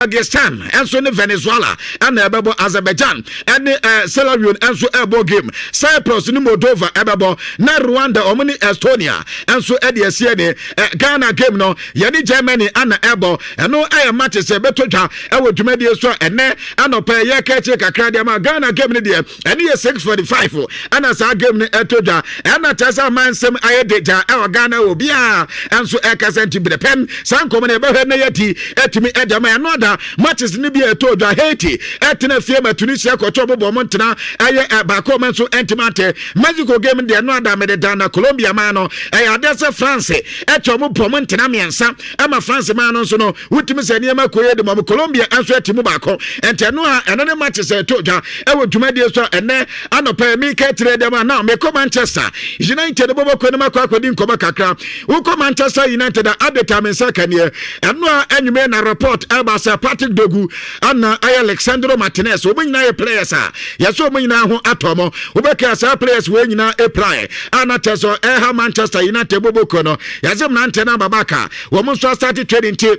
Kyrgyzstan nso ne Venezuela ɛna ɛbɛbɔ. Azerbaijan ɛne Sierra Leone nso ɛbɔ game. Cyprus ne Moldova ɛbɛbɔ, na Rwanda ɔmo ne Estonia nso ɛde asie ne Ghana game no, yɛne Germany ana ɛbɔ. Ɛno ɛyɛ matches ɛbɛtɔ dwa ɛwɔ dwumadie so a ɛnɛ anɔpɛ yɛka akyire kakra deɛ ma Ghana game no deɛ, ɛne yɛ 6:45 ɛna saa game no ɛtɔ dwa. Ɛna kyerɛ sɛ ama nsɛm ayɛ de gya ɛwɔ Ghana wɔ biara ɛnso ɛkasa, nti berɛ pɛm saa nkɔmɔ no yɛbɛhwɛ na yɛdi ɛtumi ɛde ama. Ɛno ada matches no bi a ɛtɔ dwa, Haiti ɛtena fie ma Tunisia kɔtɔ bɔbɔ ɔmo ntena ɛyɛ baako, ɔmo nso ɛntumi ante. Mexico game deɛ, ɛno ada mede da na Colombia man no ɛyɛ adeɛ sɛ France ɛkyɛ ɔmo bɔ ɔmo ntena mmiɛnsa ɛma France man no nso no wotumi sɛ nneɛma kɔ yɛ de ma ɔmo. Colombia nso ɛte mu baako. Ɛnti ɛno a ɛno ne matches a ɛtɔ dwa ɛwɔ dwumadie so a ɛnɛ anɔpɛ mi ka kyerɛ dɛm a. Now mekɔ Manchester United bɔbɔ kɔ ne ma kɔ akɔdi nkɔmɔ kakra. Wokɔ Manchester United a, update a me nsa ka neɛ, ɛno a anwummerɛ na report ɛba sɛ Patrick Dorgu ana ɛyɛ Alexandro Martinez, wɔn nyinaa yɛ players a yɛsɛ wɔn nyinaa ho atɔ mo. Wobɛka saa players wɔn nyinaa apply ana kyɛ sɛ ɛha Manchester United bɔbɔ kɔ no, yɛsɛ mmeranteɛ no ababaka wɔn nso astart training, nti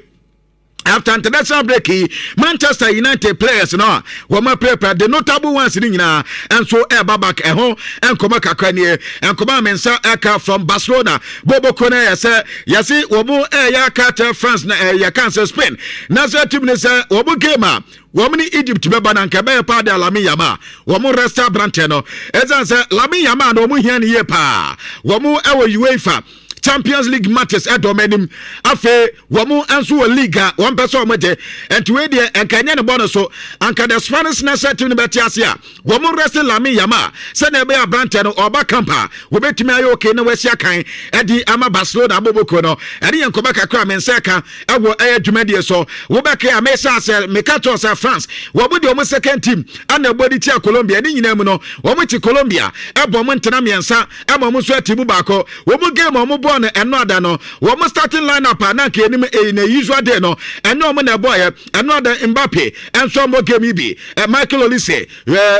after international break yi, Manchester United players no a wɔn apirapira, the notable ones ni nyinaa nso ɛreba back. Ɛho nkɔmɔ kakra nie. Nkɔmɔ a me nsa ɛka from Barcelona boboko no yɛ sɛ yɛsi wɔn ɛyɛ aka kyerɛ France na ɛyɛ kan sɛ Spain na sɛ team ne sɛ wɔn game a wɔn ne Egypt bɛba na nka ɛbɛyɛ paa de Lamine Yamal wɔn rest aberanteɛ no, ɛsiane sɛ Lamine Yamal na wɔn hia ne yie paa. Wɔn ɛwɔ UEFA Champions League matches ɛdɔm anim, afei wɔn nso wɔ league a wɔn pɛ sɛ wɔn gye. Nti wei deɛ, nka nyɛ ne bɔ no so anka the Spanish national team no bɛte ase a wɔn rest Lamine Yamal sɛnea ɛbɛyɛ aberanteɛ no ɔba camp a wɔbɛtumi ayɛ okay na wɔasi akan ɛde ama Barcelona aboboko no. Ɛne yɛn nkɔmɔ kakra a me nsa ka ɛwɔ ɛyɛ dwumadie so. Wobɛka a mesa sɛ meka kyerɛ sɛ France wɔn de wɔn second team ana ɛbɔ de tia Colombia. Ne nyinaa mu no, wɔn ti Colombia ɛbɔ wɔn ntena mmiɛnsa ɛma wɔn nso ati mu baako. Wɔn game a wɔn bɔɔ no ɛno ada no, wɔn starting line up a na nka anim ɛyi na usual day no, ɛne wɔn na ɛbɔɔyɛ ɛno ada. Mbappe ɛnso ɔmɔ game yi bi, Michael Olise,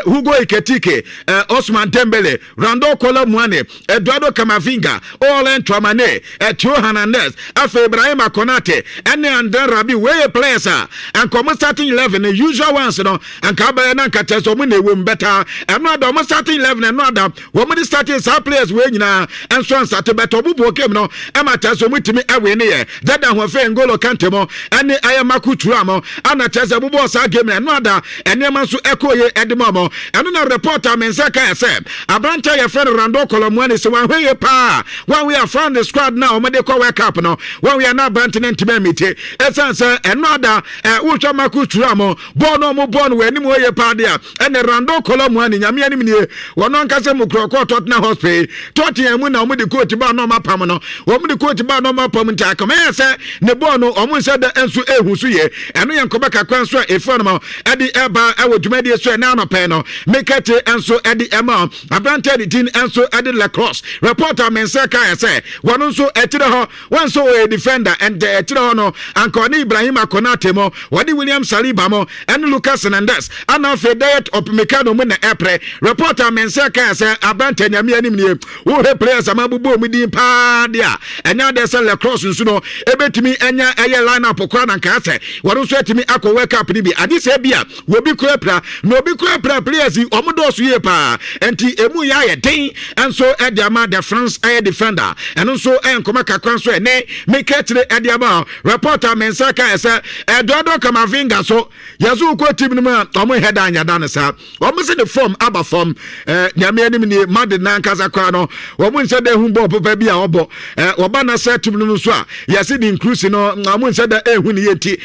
Hugo Ekitike, Osman Dembele, Randal Kolo Muani, Eduardo Camavinga, Aurelien Tchouameni, Theo Hernandez, afei Ibrahima Konate ɛne Andre Rabiot. Wei yɛ players a nka ɔmo starting 11 no, usual ones no, nka abɛyɛ na nka kyerɛ sɛ ɔmo na ɛwɔ mu bɛta. Ɛno ada ɔmo starting 11, ɛno ada wɔn de starting saa players wei nyinaa nso ansate bɛtɛ. Ɔmo bɔ game no ɛma kyerɛ sɛ ɔmo tumi ɛwɛ ne yɛ dada ahoɔfɛ Ngolo Kante mo ɛne ɛyɛ Marco Thuram mo ana kyerɛ sɛ bobɔ saa game no. Ɛno ada nneɛma nso ɛkɔ yie ɛde ma ɔmo. Ɛno na report a me nsa ka yɛ sɛ aberante a yɛfrɛ no Randal Kolo Muani sɛ wɔahwɛ yie paa, wɔn yɛ afa ne squad na wɔn de kɔ World Cup no, wɔn yɛ na aberante no ntoma mite, ɛsiane sɛ ɛno ada wohwɛ Marco Thuram mo bɔɔl no, ɔmo bɔɔl no wɔ anim hɔ yie paa deɛ, ɛne Randal Kolo Muani, Nyame anim nie, wɔn ankasa mu korɔ kɔɔ Tottenham Hotspur. Tottenham mu na wɔn de coach baa na wɔn apam no, wɔn de coach baa na wɔn apam, nti akɔmɛ yɛ sɛ ne bɔɔl no wɔn nsa da nso ehu so yie. Ɛno yɛ nkɔmɔ kakra nso a efi no ɛde ɛba ɛwɔ dwumadie so ɛna anɔpɛ no mekɛte nso ɛde ɛma aberante de din nso ɛde Lacrosse. Report a me nsa ka yɛ sɛ wɔn nso ɛkyerɛ hɔ, wɔn nso wɔyɛ defender, ɛntɛ ɛkyerɛ hɔ no anka ɔne Ibrahima Konate mo, wɔde William Saliba mo ɛne Lucas Hernandez ana afei Dayot Upamecano mu na ɛprɛ. Report a me nsa ka yɛ sɛ aberante, Nyame anim nie, wohwɛ players a mabobɔ mu din paa deɛ a, ɛnyɛ adeɛ sɛ Lacrosse nso no ɛbɛtumi ɛnya ɛyɛ line up koraa na nkaa sɛ wɔn nso atumi akɔ World Cup no bi ade sɛ bi a wɔbi kura pira na obi kura pira. Players yi wɔn dɔɔso yie paa, nti emu yɛ ayɛ den nso ɛde ama the France ɛyɛ defender. Ɛno nso ɛyɛ nkɔmɔ kakra nso ɛne meka kyerɛ ɛde ama. Report a me nsa ka sɛ Eduardo Camavinga so yɛso wokɔ team no mu a, ɔmo nhɛ da nyada no saa. Wɔn sɛ ne form aba fam. Nyame anim nie, Madrid nankasa koraa no, wɔn nhyɛ da ehu bɔɔl papa bi a ɔbɔ. Wɔba na sɛ team no mu nso a, yɛsi de nkrusi no, wɔn nhyɛ da ehu ne yie, nti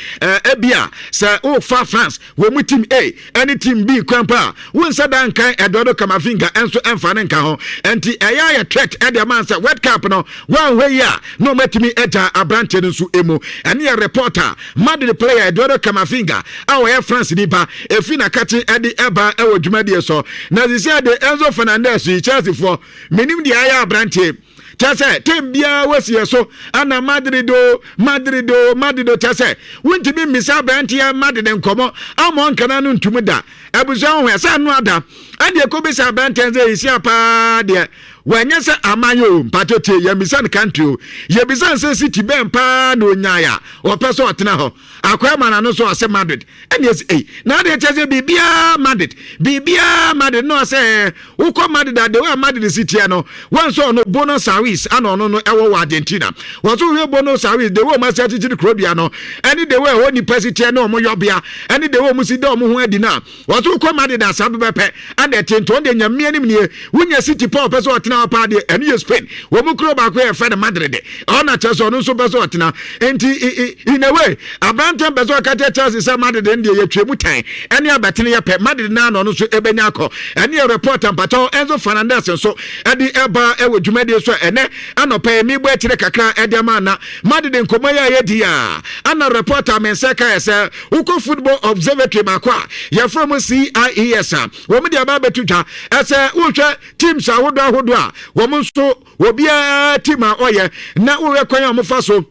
ebi a sɛ wofa France wɔn mu team A ɛne team B kwan pa a, wɔn nsa da nkan Eduardo Camavinga ɛnso ɛnfa ne nka ho, nti ɛyɛ ayɛ threat ɛde ama sɛ World Cup no wɔn ahwɛ yi a na wɔn atumi agya aberanteɛ no nso emu. Ɛne yɛ reporter Madrid player Eduardo Camavinga a ɔyɛ France nipa efi n'akakye ɛde ɛba ɛwɔ dwumadie so. Na sisi ɛde Enzo Fernandez yi, Chelsea foɔ, menim deɛ ayɛ aberanteɛ kyɛ sɛ team biara wɔsi so ana Madrid o, Madrid o, Madrid o. Kyɛ sɛ wontumi mmisa aberanteɛ Madrid nkɔmɔ ama ɔnkana no ntum da. Abusua ho ɛsɛ ano ada ɛdeɛ kɔ bisa aberanteɛ sɛ esia paa deɛ. Wɔnyɛ sɛ aman o, mpatɔ tie, yɛmmisa no country o, yɛbisa no sɛ city bɛn paa na onyae a ɔpɛ sɛ ɔtena hɔ. Akɔɛ ma n'ano so, ɔsɛ Madrid. Ɛne ɛsɛ ei, na adeɛ kyɛ sɛ biribiara Madrid, biribiara Madrid. Na ɔsɛ wokɔ Madrid a, the way a Madrid si teɛ no, wɔn nso ɔno Buenos Aires ana ɔno no ɛwɔ wɔ Argentina. Wɔn nso wohwɛ Buenos Aires, the way wɔn asi akyekyere kurodua no, ɛne the way ɛhɔ nipa si teɛ ne wɔn yɔbea, ɛne the way wɔn si da wɔn ho adi no a, wɔn nso wokɔ Madrid a, saa bɛbɛpɛ ana ɛte. Nti wɔn deɛ, Nyame anim nie, wonya city pa ɔpɛ sɛ ɔtena hɔ paa deɛ, ɛno yɛ Spain, wɔn mu kuro baako yɛ fɛ no Madrid. Ɛhɔ na kyerɛ sɛ ɔno nso pɛ sɛ ɔtena. Nti in a way, aberanteɛ mpɛ sɛ ɔka kyerɛ Chelsea sɛ Madrid no deɛ, yɛtwa mu tan ɛne abɛtene yɛpɛ Madrid naa na ɔno nso ɛbɛnya akɔ. Ɛne yɛ report mpatɔ Enzo Fernandez nso ɛde ɛba ɛwɔ dwumadie so a ɛnɛ anɔpɛ yi mebɔ akyire kakra ɛde ama na Madrid nkɔmmɔ yi a yɛdi a, ana report a me nsa ka yɛ sɛ wokɔ Football Observatory baako a yɛfrɛ mu CIES a, wɔn de aba abɛto dwa ɛsɛ wohwɛ teams ahodoɔ ahodoɔ a wɔn nso obiara team a ɔyɛ na wohwɛ kwan a wɔfa so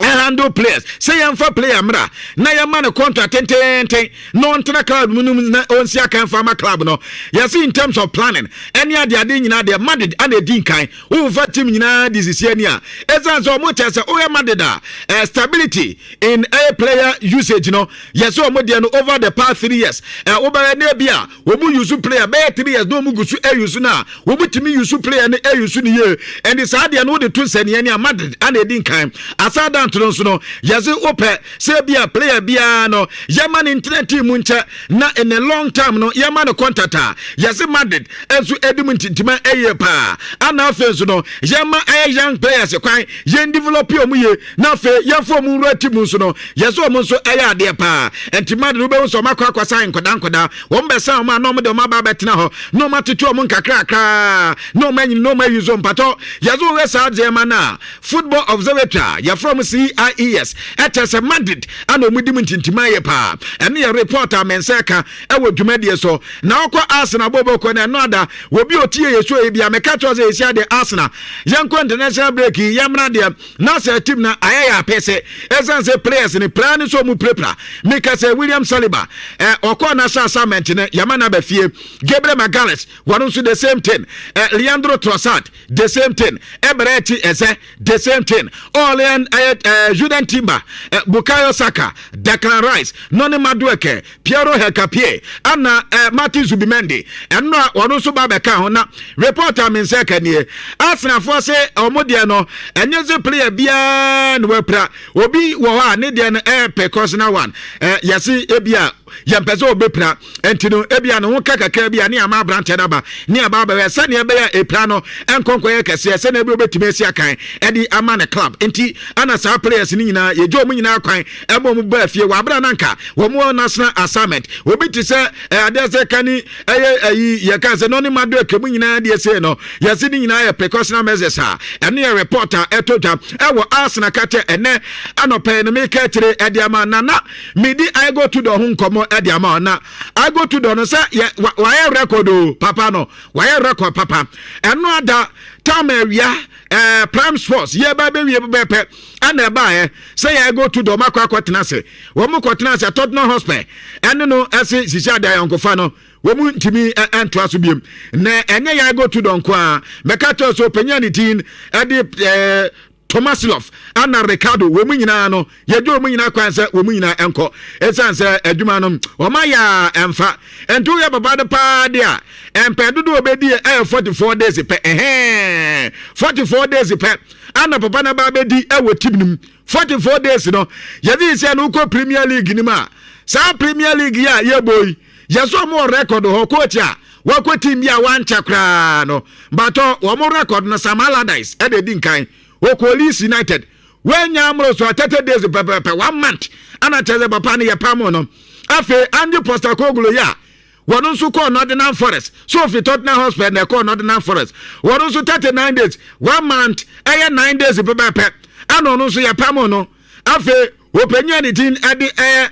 handle players, sɛ yɛmfa player mmra na yɛma no contract tententen na ɔntena club mu no na ɔnsi akan fa ma club no, yɛse in terms of planning ɛne adeade nyinaa deɛ, Madrid ana ɛdi nkan. Womfa team nyinaa de sisi ani a, ɛsiane sɛ ɔmo kyerɛ sɛ woyɛ Madrid a, stability in ɛyɛ player usage no, yɛsɛ ɔmo deɛ no, over the past 3 years, wobɛyɛ ne bi a wɔn use player bɛyɛ 3 years na wɔn gu so use no a, wɔn tumi use player no use no yie. Ɛnti saa deɛ no, wode to nsɛnniɛ ni a, Madrid ana edi nkan. Asa danto no nso no, yɛsɛ wopɛ sɛ bi a player biara no yɛma ne ntena team mu nkyɛ na in a long time no yɛma no contract a, yɛsɛ Madrid nso edi mu ntintima ɛyɛ paa. Ana afei nso no, yɛma ɛyɛ young players kwan yɛn develop wɔn yie na afei yɛmfa wɔn nwura team nso no, yɛsɛ wɔn nso ɛyɛ adeɛ paa. Nti Madrid, wobɛhu sɛ wɔn akɔ akɔsa nkɔda nkɔda, wɔn bɛsa wɔn a na wɔn de wɔn aba abɛtena hɔ na wɔn atete wɔn nkakrakra na wɔn anyini na wɔn ayi so. Mpatɔ, yɛsɛ wɔhwɛ saa nneɛma no a, Football Observatory a yɛfrɛ mo CIES ɛkyɛ sɛ Madrid ana wɔn di mu ntintima yɛ paa. Ɛno yɛ report a mɛnsa ka ɛwɔ dwumadie so. Na ɔkɔ Arsenal bɔbɔkɔ na ɛno ada obi otie yɛ so yi bia, mɛka kyerɛ sɛ yɛsi adeɛ Arsenal, yɛnkɔ international break yi, yɛmmra deɛ na sɛ team na ayɛ yɛ apɛ sɛ ɛsiane sɛ players ne pra ne so ɔmu pirapira. Meka sɛ William Saliba, ɔkɔɔ national assignment no, yɛma no aba fie. Gabriel Magalhaes, wɔno nso the same thing. Leandro Trossard, the same thing. Eberechi Eze, the same thing. Orlean Jurrien Timber, Bukayo Saka, Declan Rice, Noni Madueke, Piero Hincapie ana Martin Zubimendi, ɛno a ɔno nso ba bɛka ho. Na report a me nsa ka nie, Arsenalfoɔ sɛ ɔmo deɛ no, ɛnyɛ sɛ player biara na wapira. Obi wɔ hɔ a ne deɛ no ɛyɛ precautionary one. Yɛse ebi a yɛmpɛ sɛ ɔbɛpira, nti no ebi a ne ho ka kakra bi a, ne ama aberanteɛ no aba ne aba abɛhwɛ sɛnea ɛbɛyɛ epira no nkɔnkɔyɛ kɛseɛ, sɛnea ebi obɛtumi asi akan ɛde ama ne club. Nti ana saa players no nyinaa, yɛgye wɔn nyinaa kwan ɛma wɔn ba fie wɔ abere nanka wɔn wɔ national assignment. Obi te sɛ adeɛ sɛ kani ɛyɛ ɛyi yɛka sɛ Noni Madueke mu nyinaa deɛ sei no, yɛsi ne nyinaa yɛ precautionary measures a ɛno yɛ report a ɛtɔ dwa ɛwɔ Arsenal kakyɛ ɛnɛ anɔpɛ no. Meka akyire ɛde ama nana medi Igor Tudor ho nkɔmmɔ ɛde ama na Igor Tudor no sɛ yɛ wayɛ record o, papa no wayɛ record papa. Ɛno ada tam awia Prime Sports yɛba bɛwie bɛpɛ ɛna ɛbaeɛ sɛ yɛ Igor Tudor makɔ akɔtena ase. Wɔn mu kɔtena ase, Tottenham Hotspur ɛne no ɛse sisi ade ayɔnkofa no wɔn mu ntumi ntoa so biem. Na ɛnyɛ yɛ Igor Tudor nko a, mɛka kyerɛ so ɔpanyin ne din ɛde Tomasilov ana Ricardo, wɔn mu nyinaa no, yɛgye wɔn nyinaa kwan sɛ wɔn mu nyinaa nkɔ, ɛsiane sɛ adwuma no wɔn ayɛ a ɛmfa. Nti woyɛ papa no paa deɛ a, ɛmpɛ dodo obɛdi ɛyɛ 44 days pɛ. Ɛhɛn, 44 days pɛ ana papa no ba bɛdi ɛwɔ team no mu. 44 days no, yɛde sɛ no wokɔ Premier League no mu a, saa Premier League yi a yɛbɔ yi, yɛsɛ ɔmo wɔ record hɔ. Coach a wɔkɔ team bi a wankyɛ koraa no batɔ, wɔn record no, Sam Allardyce ɛna edi nkan. Wɔkɔ Leeds United, wɔanya amoro so a 30 days pɛpɛpɛ, one month, ana kyerɛ sɛ papa no yɛ pam no. Afei Ange Postecoglou yi a wɔn nso kɔɔ Nottingham Forest so, ofi Tottenham Hotspur na ɛkɔɔ Nottingham Forest, wɔn nso 39 days, one month ɛyɛ 9 days pɛpɛpɛ, ana ɔno nso yɛ pam no. Afei wɔpanyin a ne din ɛde ɛyɛ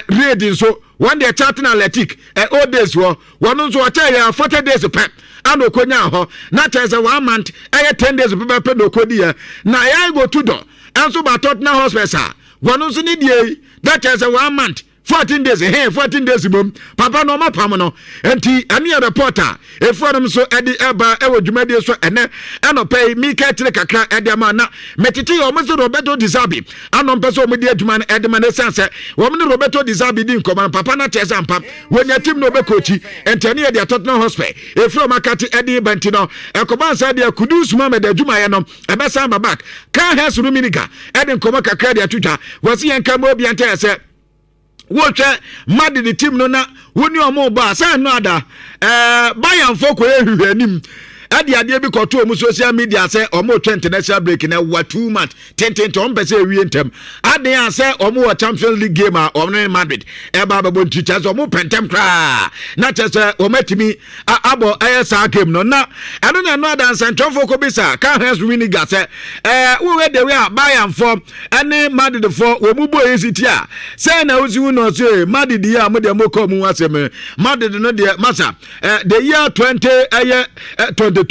Reid nso, wɔn deɛ Charlton Athletic old days wɔ, wɔn nso ɔkyɛ yɛ 40 days pɛ ana okonya hɔ, na kyerɛ sɛ one month ɛyɛ 10 days pɛpɛpɛ na okodi yɛ. Na ɛyɛ Igor Tudor ɛnso ba Tottenham Hotspur a, wɔn nso ne deɛ yi na kyerɛ sɛ one month. 14 days he 14 days bom papa no ɔma pam no. Nti ɛne yɛ report a efuanom nso ɛde ɛba ɛwɔ dwumadie so ɛnɛ ɛnɔpɛ yi. Mika akyire kakra ɛde ama na metete yɛ ɔmo sɛ Roberto De Zerbi anɔ mpɛ sɛ ɔmo di adwuma no ɛde ma no, ɛsiane sɛ wɔn ne Roberto De Zerbi di nkɔmɔ no, papa no akyerɛ sɛ ampa wɔnya team no ɔbɛkɔkyi. Nti ɛne yɛ deɛ Tottenham Hotspur efiri ɔmo akate ɛde ba. Nti no ɛkɔba nsa deɛ Kudus Mohammed adwumayɛ no ɛbɛsan ba back. Karl-Heinz Rummenigge ɛde nkɔmɔ kakra de ato dwa, wɔsi yɛn ka mu obi antɛ sɛ wohwɛ Madrid team no na wo ne ɔmo ba sɛ no ada Bayernfoɔ kɔyɛ hwehwɛ anim ɛde adeɛ bi kɔto ɔmo social media sɛ ɔmo twɛ international break na ɛwa 2 months tententen. Ɔmo pɛ sɛ ewie ntɛm adeɛ a sɛ ɔmo wɔ Champions League game a ɔmo ne Madrid ɛba abɛbɔ. Nti kyerɛ sɛ ɔmo pɛ ntɛm koraa na kyerɛ sɛ ɔmo atumi abɔ ɛyɛ saa game no. Na ɛno na ɛno ada nsɛntwerɛfoɔ kɔ bisa Karl-Heinz Rummenigge sɛ wowɛ de wei a Bayernfoɔ ɛne Madridfoɔ wɔn mu bɔ yi si ti a sɛ na wosi hu na ɔsɛ Madrid yi a mo deɛ mo kɔ mu asɛm. Madrid no deɛ masa the year twenty ɛyɛ 22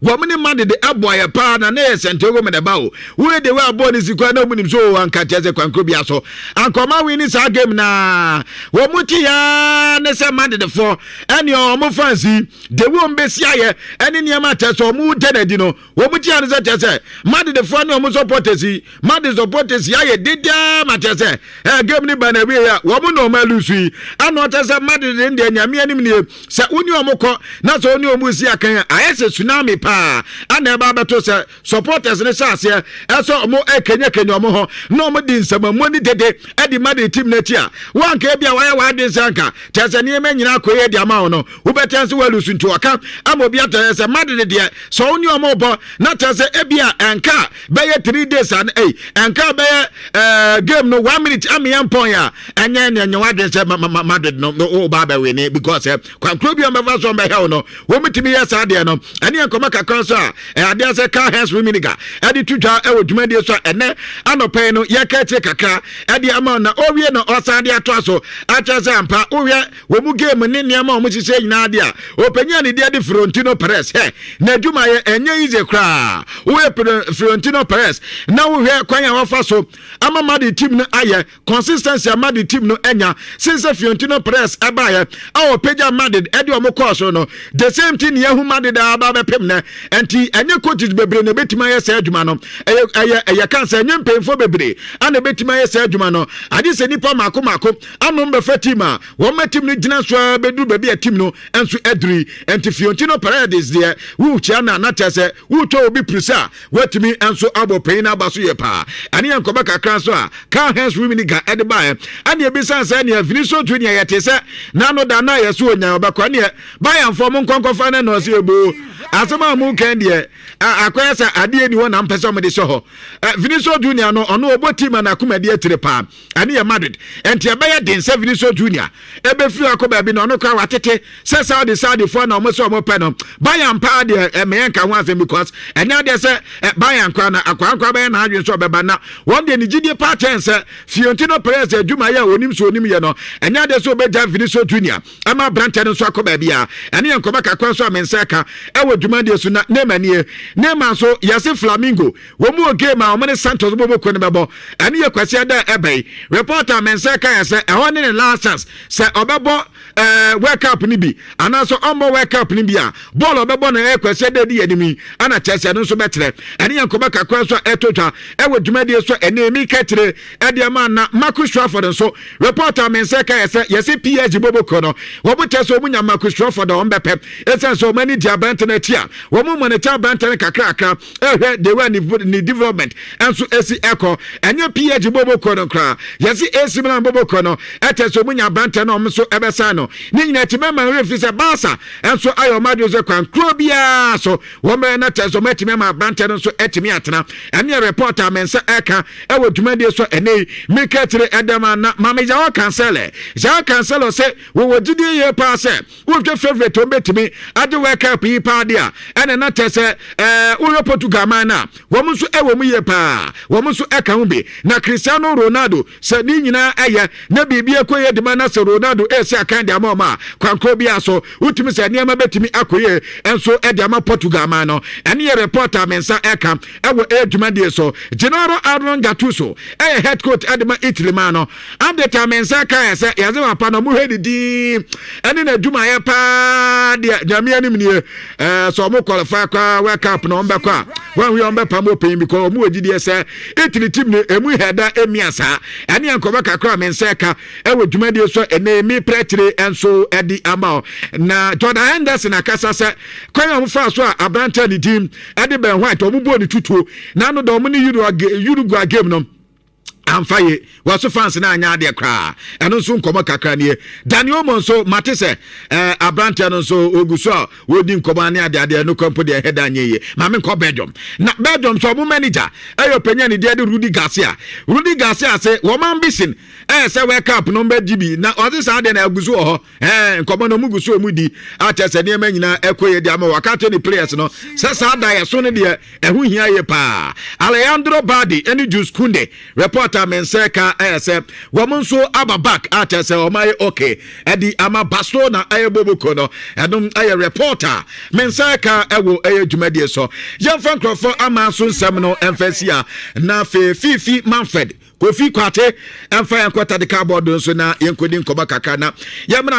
wɔn ne Madrid ɛbɔ ayɛ paa na ne yɛ Santiago Bernabeu. Woyɛ de wei abɔ ne si kwan na wɔn nim so anka kyerɛ sɛ kwankoro bi aso ankɔma win ne saa game na wɔn mu ti yaa ne sɛ Madridfoɔ ɛne wɔn fans yi de wɔn bɛsi ayɛ ɛne nneɛma kyerɛ sɛ wɔn gye n'adi no. Wɔn mu ti yaa ne sɛ kyerɛ sɛ Madridfoɔ ne wɔn supporters yi, Madrid supporters yi ayɛ dedaa ma kyerɛ sɛ game ni ba na wie a wɔn na wɔn alose yi. Ɛna ɔkyerɛ sɛ Madrid ne deɛ, Nyame anim nie, sɛ wo ne wɔn kɔ na sɛ wo ne wɔn si akan a, ayɛ sɛ tsunami paa ɛna ɛba abɛto sɛ supporters ne hyɛ aseɛ ɛsɛ wɔn ɛkenyakenya wɔn ho na wɔn de nsɛmɛmo ne dede ɛde Madrid team n'akyi a wɔanka ebi a wɔayɛ wɔade nsa nka kyerɛ sɛ nneɛma nyinaa kɔ yɛ de ama wɔn no, wobɛtɛn sɛ wɔalose. Nti ɔka ama obi atɔ sɛ Madrid deɛ, sɛ wo ne wɔn bɔ na kyerɛ sɛ ebi a ɛnka bɛyɛ 3 days an ɛy ɛnka bɛyɛ game no 1 minute ameyɛ mpɔn a, ɛnyɛ ne ɛnyɛ wadwen sɛ Madrid no wo ba bɛwe ne, because kwankuro bi a ɔmbɛfa so ɔmbɛhɛw no, wɔmutumi yɛ saa deɛ no. Ɛne yɛ nkɔmɔ kakra nso a ɛyɛ adeɛ sɛ Karl-Heinz Rummenigge ɛde to dwa ɛwɔ dwumadie so a ɛnɛ anɔpɛ yi no yɛka akyire kakra ɛde ama na ɔwie na ɔsan de atoa so akyerɛ sɛ ampa wohwɛ wɔn mu game ne nneɛma a wɔn hyehyɛ nyinaa deɛ a ɔpanyin a ne deɛ de Florentino Perez hɛ n'adwuma yɛ ɛnyɛ easy koraa. Woyɛ Florentino Perez na wohwɛ kwan a wɔfa so ama Madrid team no ayɛ consistency a Madrid team no anya since Florentino Perez ɛbaeɛ a ɔpagya Madrid ɛde ɔmo kɔɔ so no, the same thing yɛhu Madrid a aba bɛpem nɛ. Nti ɛnyɛ coaches bebree na ebɛtumi ayɛ saa adwuma no. Ɛyɛ kan sɛ ɛnyɛ mpanyinfoɔ bebree ana ebɛtumi ayɛ saa adwuma no, ade sɛ nipa mako mako anom bɛfɛ team a wɔn ma team no gyina so a bɛduru baabi a team no nso aduri. Nti Florentino Perez deɛ, wokyia na na kyerɛ sɛ wotwa obi puru a watumi nso abɔ panyin aba so yɛ paa. Ɛne yɛn nkɔmɔ kakra nso a Karl-Heinz Rummenigge ɛde baeɛ. Ɛne ebisa sɛ neɛ Vinicius Junior yɛte sɛ n'ano da na yɛ so onya ɔbɛkɔ ɛneɛ Bayernfoɔ mo nkɔnkɔfa ne na ɔsɛ ebo asɛm a mu kɛn deɛ akɔyɛ sɛ adeɛ ni hɔ na mpɛ sɛ ɔmo de hyɛ hɔ. Vinicius Junior no, ɔno ɔbɔ team a n'akoma di akyire paa, ɛne yɛ Madrid. Ɛnti ɛbɛyɛ den sɛ Vinicius Junior ɛbɛfiri akɔ baabi na ɔno koraa watete sɛ Saudifoɔ na ɔmo sɛ ɔmo pɛ no. Bayern paa deɛ, ɛmɛyɛ nka ho asɛm because ɛnyɛ adeɛ sɛ Bayern koraa na akwaa nkwa bɛyɛ n'adwene sɛ ɔbɛba na wɔn deɛ ne gyidie paa kyɛn sɛ Florentino Perez adwuma yɛ a onim so onim yɛ no. Ɛnyɛ adeɛ sɛ ɔbɛgya Vinicius Junior ɛma aberanteɛ no nso akɔ baabi a. Ɛne yɛ nkɔmɔ kakra nso a me nsa ka ɛwɔ dwumadie so. Na Neymar nie, Neymar nso yɛse Flamengo wɔn mu wɔ game a wɔn ne Santos bɔbɔ kuo no bɛbɔ, ɛne yɛ Kwasi ada ɛbɛyi. Report a me nsa ka yɛ sɛ ɛhɔ ne ne last chance sɛ ɔbɛbɔ World Cup no bi anaasɛ ɔmmɔ World Cup no bi a, bɔɔl ɔbɛbɔ no ɛyɛ Kwasi ada di anim yi ana kyerɛ sɛ ɛno nso bɛkyerɛ. Ɛne yɛ nkɔmɔ kakra nso a ɛto twa ɛwɔ dwumadie so. Ɛne mi kɛkyerɛ ɛde ama na Marcus Rashford nso, report a me nsa ka yɛ sɛ yɛsɛ PSG bɔbɔ kuo no wɔn kyerɛ sɛ wɔn nya Marcus Rashford a wɔn bɛpɛ, ɛsiane sɛ wɔn ani gye aberante no akyi a wɔn monitor aberante no kakrakra ɛhwɛ the way ne development ɛnso esi ɛkɔ. Ɛnyɛ PSG bɔbɔ kuo no koraa, yɛsi AC Milan bɔbɔ kuo no ɛkyɛ sɛ wɔn nya aberante no, wɔn nso ɛbɛsan no. Ne nyinaa akyi mɛma no refi sɛ Barca ɛnso ayɛ wɔn adwene sɛ kwan kuro biara so wɔn bɛyɛ na kyerɛ sɛ wɔn atumi ama aberante no nso atumi atena. Ɛne yɛ report a me nsa ɛka ɛwɔ dwumadie so ɛnɛ yi. Meka akyire ɛdɛm a na maame Joao Cancelo, Joao Cancelo sɛ wɔwɔ gyidie yie paa sɛ wohwɛ favourite wɔn bɛtumi agye World Cup yi paa. de a, ɛna na kyɛ sɛ wohwɛ Portugal man no a, wɔn nso ɛwɔ mu yie paa, wɔn nso ɛka ho bi. Na Cristiano Ronaldo, sɛ ne nyinaa ɛyɛ na biribi ɛkɔ yie dema na sɛ Ronaldo ɛresi akan de ama wɔn a, kwankorɔ biara so wotumi sɛ nneɛma bɛtumi akɔ yie nso ɛde ama Portugal man no. Ɛne yɛ report a me nsa ɛka ɛwɔ ɛyɛ dwumadie so. Gennaro Arnon Gattuso ɛyɛ head coach ɛde ma Italy man no. Update a me nsa ka yɛ sɛ yɛdze papa no ɔmo hwɛ ne din ɛne n'adwumayɛ paa deɛ, Nyame anim nie, sɛ ɔmo qualify koraa World Cup na ɔmo bɛkɔ a, wɔn ɔmo bɛpam ɔpanyin because ɔmo wɔ gyidie sɛ Italy team no emu hɛda emia saa. Ɛne yɛn nkɔmɔ kakra a me nsa ka ɛwɔ dwumadie so ɛnɛ mi prɛkyere nso ɛde ama o. Na Jordan Henderson akasa sɛ kwan a ɔmo fa so a aberanteɛ ne din ɛde Ben White, ɔmo bɔɔ ne tutuo n'ano da ɔmo ne Uruguay game no amfa ye, wɔso fans no anya adeɛ koraa. Ɛno nso nkɔmmɔ kakra nie. Dani Olmo nso mate sɛ aberanteɛ no nso ɔgu so a wɔdi nkɔmmɔ ne adeadeɛ no kɔ mpo deɛ ɛhɛ da nyɛ yie. Maame nkɔ Belgium, na Belgium so ɔmo manager ɛyɛ ɔpanyin ne deɛ de Rudi Garcia. Rudi Garcia sɛ wɔn ambition ɛyɛ sɛ World Cup no mbɛgye bi, na ɔde saa deɛ na agu so wɔ hɔ. Nkɔmmɔ no ɔmo gu so ɔmo di akyɛ sɛ nneɛma nyinaa ɛkɔ yɛ di ama waka kyerɛ ne players no sɛ saa da yɛ so no deɛ, ɛho hia yie paa. Alejandro Balde ɛne Jules Kounde, report a me nsa ka ɛyɛ sɛ wɔn nso aba back akyɛ sɛ wɔn ayɛ okay ɛde ama Barcelona ɛyɛ boboko no. Ɛnom ɛyɛ report a me nsa ka ɛwɔ ɛyɛ dwumadie so. Yɛmfa nkurɔfoɔ ama so nsɛm no ɛmfa si a, na afei Fifi Manfred Kofi Kwate ɛmfa yɛn kɔ tadeka board nso na yɛnkɔdi nkɔmmɔ kakra na yɛmmra.